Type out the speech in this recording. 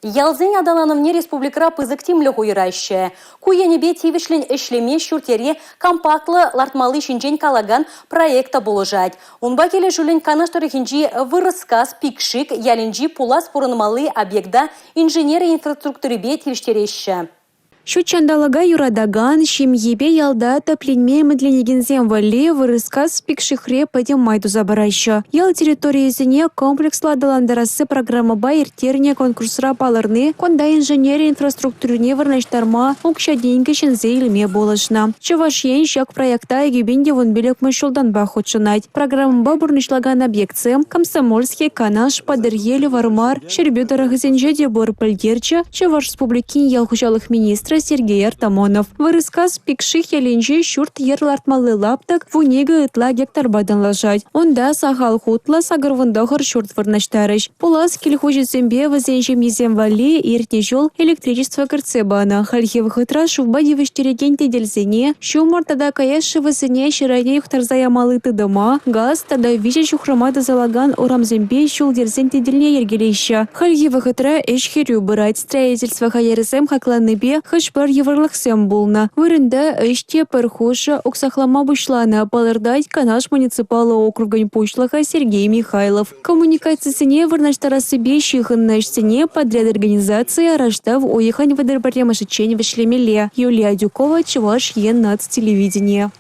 Ялсен аталанӑвне республикӑра пысӑк тимлӗх уйӑраҫҫӗ. Ку енӗпе тивӗҫлӗн ӗҫлеме ҫурт-йӗре компактлӑ лартмалли ҫинчен калакан проект та пулӑшать. Унпа килӗшӳллӗн Канаш тӑрӑхӗнчи Вырӑскас Пикшик ялӗнчи пулас пурӑнмалли объекта инженери инфраструктурипе тивӗҫтереҫҫӗ. Ҫут ҫанталӑка юратакан, ҫемьепе ялта тӗпленме ӗмӗтленекенсем валли Вырӑскас Пикшихре пӗтӗм май туса параҫҫӗ. Ял территорийӗсене комплекслӑ аталантарасси программӑпа ирттернӗ конкурсра палӑрни кунта инженери инфраструктурине вырнаҫтарма укҫа-тенкӗ ҫӗнсе илме пулӑшнӑ. Чӑваш Ен ҫак проекта 2015-мӗш ҫултанпах хутшӑнать. Программӑпа пурнӑҫлакан объектсем Комсомольски, Канаш, Патӑрьел, Вӑрмар, Ҫӗрпӳ тӑрӑхӗсенче те пур, пӗлтерчӗ Чӑваш Республикин ял хуҫалӑх министрӗ Сергей Артамонов. Вырӑскас Пикших ялӗнче ҫурт-йӗр лартмалли лаптӑк 12 ытла гектарпа танлашать. Унта сахал хутлӑ 89 ҫурт вырнаҫтарӗҫ. Пулас кил хуҫисемпе вӗсен ҫемйисем валли иртнӗ ҫул электричество кӗртсе панӑ. Хальхи вӑхӑтра шывпа тивӗҫтерекен тетелсене, ҫумӑр тата каяш шывӗсене ҫӗр айне юхтарса ямалли тытӑма, газ тата 3 ҫухрӑма тӑсӑлакан урамсемпе ҫул-йӗрсен тетелне йӗркелеҫҫӗ. Хальхи вӑхӑтра ӗҫ хӗрӳ пырать. Строительство хатӗрӗсем хакланнипе хӑш-пӗр йывӑрлӑхсем пулнӑ. Вырӑнта ӗҫ те пӗр хушӑ уксахлама пуҫланӑ, палӑртать Канаш муниципаллӑ округӗн пуҫлӑхӗ Сергей Михайлов. Коммуникацисене вырнаҫтарассипе ҫыхӑннӑ ӗҫсене подряд организацийӗ раштав уйӑхӗн 31-мӗшӗччен вӗҫлемелле. Юлия Адюкова, Чӑваш Ен наци телевиденийӗ.